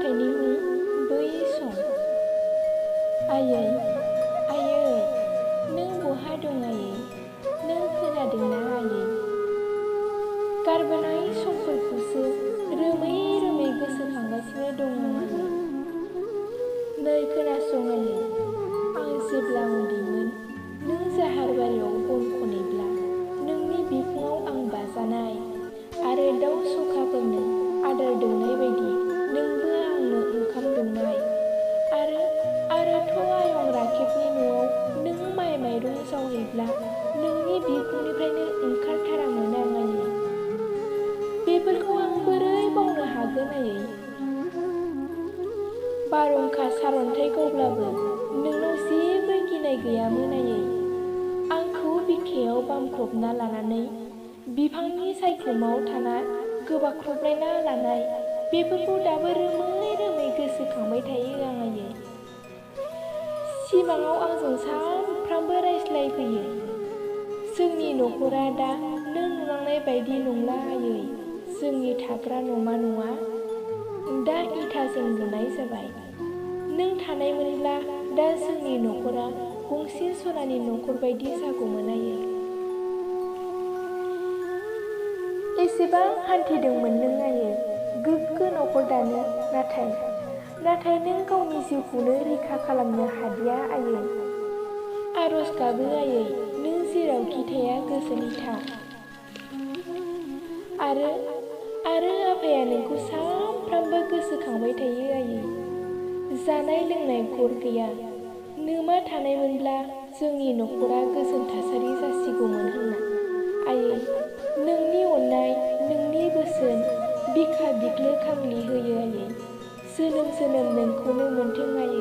मेथाइनि मुं बै सम। आयै आयै नों बहा दं आयै, नों खोनादोंना आयै? गारबोनाय समफोरखौसो रोमै रोमै गोसोखांगासिनो दं आं आयै। नै खोनासं आयै, आं जेब्ला उन्दैमोन नों जाहारबारियाव बन खनैब्ला नोंनि बिखुङाव आं बाजानाय आरो दाउ सखाफोरनो आदार दौनाय बायदि नोंबो आंनो ओंखाम दौनाय आरोथ' आयं राखेबनि न'आव नों माइ माइरं जावहैब्ला नोंनि बिखुंनिफ्रायनो ओंखारथारामोन आं आयै। बेफोरखौ आं बोरै बावनो हागोन आयै? बारहुंखा सारन्थाइ गावब्लाबो नोंनाव जेबो गिनाय गैयामोन आयै। आंखौ बिखायाव बामख्रबना लानानै बिफांनि सायख्लुमाव थाना गोबाख्रबलायना लानाय बेफोरखौ दाबो रोमै रोमै गोसोखांबाय थायो आं आयै। सिमाङाव आंजों सानफ्रामबो रायज्लायफैयो। जोंनि न'खरा दा नों नुलांनाय बायदि नंला आयै। जोंनि थाग्रा न'मा न'आ दा इथाजों लुनाय जाबाय। नों थानायमोनब्ला दा जोंनि न'खरा गंसे सनानि न'खर बायदि जागौमोन आयै। एसेबां हान्थिदोंमोन नों आयै गोग्गो न'खर दानो, नाथाय नों गावनि जिउखौनो रैखा खालामनो हादिया आयै। आरज गाबो आयै नों जेरावखि थाया गोजोनै था। आरो आफाया नोंखौ सानफ्रामबो गोसोखांबाय थायो आयै। जानाय लोंनाय गर गैया, नोमा थानायमोनब्ला जोंनि न'खरा गोजोन थासारि जासिगौमोन होनना। आयै नोंनि अननाय, नोंनि बोसोन बिखा बिख्लो खामग्लिहोयो आयै। जोनोम जोनोम नोंखौनो मोनथों आयै।